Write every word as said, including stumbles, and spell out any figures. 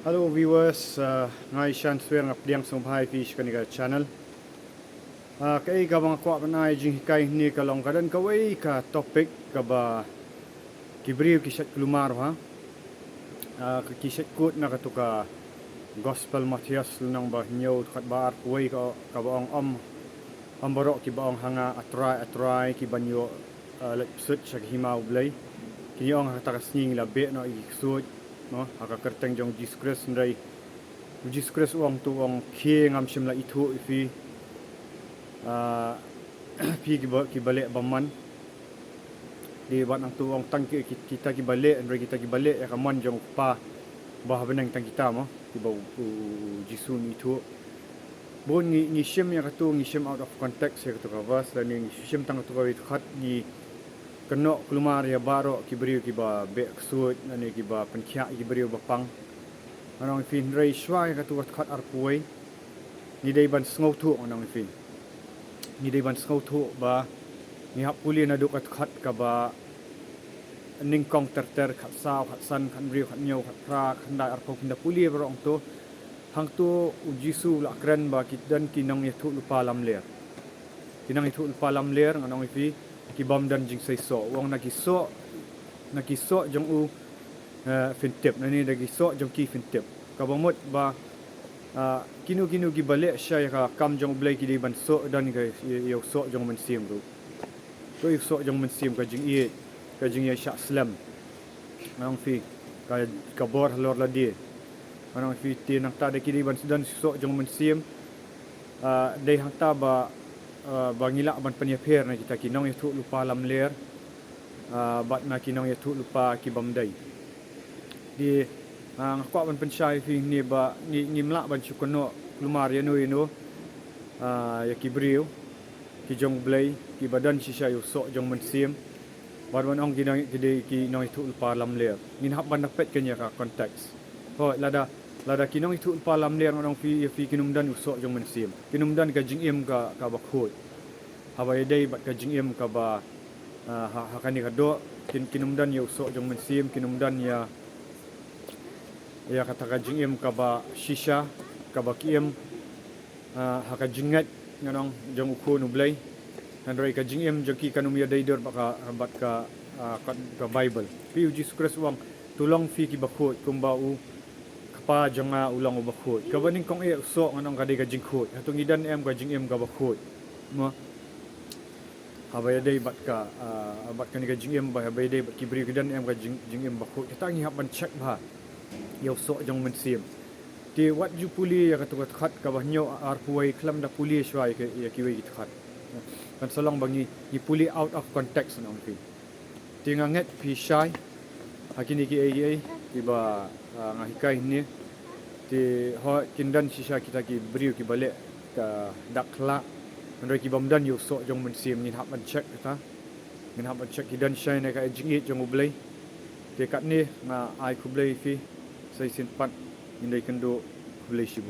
Hello viewers, uh, nga i Shan Swer, nga pdiang sngewbha ïa phi sha kane ka channel. Uh, kaei kaba nga kwah ban ai jinghikai hangne ka long ka don kawei ka topic kaba ki briew ki shait kulmar ha. Uh, ka ki shait kut na katu ka Gospel Mathaios lynnong ba hynñiew dkhot ba arphew wei ka, kaba ong ym, ym baroh kiba ong ha nga A Trai, A Trai, ki ban ïoh uh, leit pyrshah sha ka hima U Blei. Kin ïa ong ha kata ka sngi ngi la beh noh ïa ki ksuid, no, ha ka kyrteng jong Jisu Khrist, hynrei U Jisu Khrist u ong, to u ong, khie, ngam shym la ithuh ïa phi. Uh, phi kiba, kiba leh bymman. Dei ban nang to u ong tang ki, ki, kita kiba leh, hynrei kita kiba leh ïa ka mon jong U Kpa ba ha bneng, tang kita mo, kiba U, U, U Jisu un ithuh. Bun ngi, ngi shim ïa katu, ngi shim out of context ïa katu ka verse, lane ngi shim tang katu kawei dkhot, ngi kynnoh kulmar ïa baroh ki briew kiba beh ksuid lane kiba pynkhiah ïa ki briew ba pang. Ngan ong ïa phi, hynrei shuwa ïa katu ka dkhot arphew wei, ngi dei ban sngewthuh, ngan ong ïa phi. Ngi dei ban sngewthuh ba ngi hap pule naduh ka dkhot kaba nyngkong ter ter, khatsaw, khatsan, khathynriew, khathynñiew, khatphra, khatkhyndai, arphew, kin da pule baroh hangto. Hangto U Jisu u la kren ba ki don ki nongïathuhlypa lamler. Ki nongïathuhlypa lamler, ngan ong ïa phi, ki bym don jingseisoh. U ong na ki soh, na ki soh jong u, eh, phin tip, lane da ki soh jong ki phin tip. Kaba mut ba, ah, kino kino kiba leh shai ïa ka kam jong U Blei ki dei ban soh, don ka ïa, ïa u soh jong U Mynsiem ruh. Ka ïa u soh jong U Mynsiem, ka jingïeit, ka jingïaishah slem, ngan ong ïa phi, ka, ka bor halor lade, ngan ong ïa phi. Te nangta da ki dei ban don soh jong U Mynsiem. Ah, dei hangta ba, ah, ba ngi lah ban pynïapher na kita ki nongïathuhlypa lamler, ah, bad na ki nongïathuhlypa ki bym dei. Te, ah, nga kwah ban pynshai ïa phi hangne ba ngi, ngim lah ban shu kynnoh kulmar ïano ïano, ah, ïa ki briew ki jong U Blei kiba don shisha ïa u soh jong U Mynsiem. Bad ban ong ki nong, ki dei ki nongïathuhlypa lamler. Ngin hap ban da peit kane ïa ka context. Hooid, lada, lada ki nongïathuhlypa lamler, ngan ong ïa phi, ïa phi, kin ym don u soh jong U Mynsiem. Kin ym don ka jingim ka, kaba khuid. Haba ïadei bad ka jingim kaba, ah, ha, ha kane ka doh, kin, kin ym don ïa u soh jong U Mynsiem, kin ym don ïa, ïa kata ka jingim kaba shisha, kaba ki im, ah, ha ka jingngeit, ngan ong, jong U Khun U Blei. Hynrei ka jingim jong ki kan ym ïadei dur bad ka, bad ka, ah, ka, ka Baibl. Phi, U Jisu Khrist u ong, to long phi kiba khuid kumba U Kpa jong nga u long uba khuid. Kaba nyngkong eh u soh, ngan ong, ka dei ka jingkhuid. Hato ngi don em ka jingim kaba khuid? Mo? Haba ïadei bad ka, ah, bad kane ka jingim, ba haba ïadei bad ki briew, ki don em ka jing, jingim ba khuid? Kata ngi hap ban check bha ïa u soh jong U Mynsiem. Te wat ju pule ïa katu ka dkhot kaba hynñiew arphew wei khlem da pule shuwa ïa ki, ïa kiwei ki dkhot. Kan sa long ba ngi, ngi pule out of context, ngan ong ïa phi. Te nga ngeit phi shai ha kine kiei kiei kiba, ah, nga hikai hangne. Te hooid, kin don shisha kita ki briew kiba leh ka dak khlak, hynrei ki bym don ïa u soh jong U Mynsiem. Ngin hap ban check kata. Ngin hap ban check, ki don shai ne ka jingïeit jong U Blei. Te katne nga ai khublei ïa phi. Sa shisien pat ngin da ïakynduh. Khublei shibun.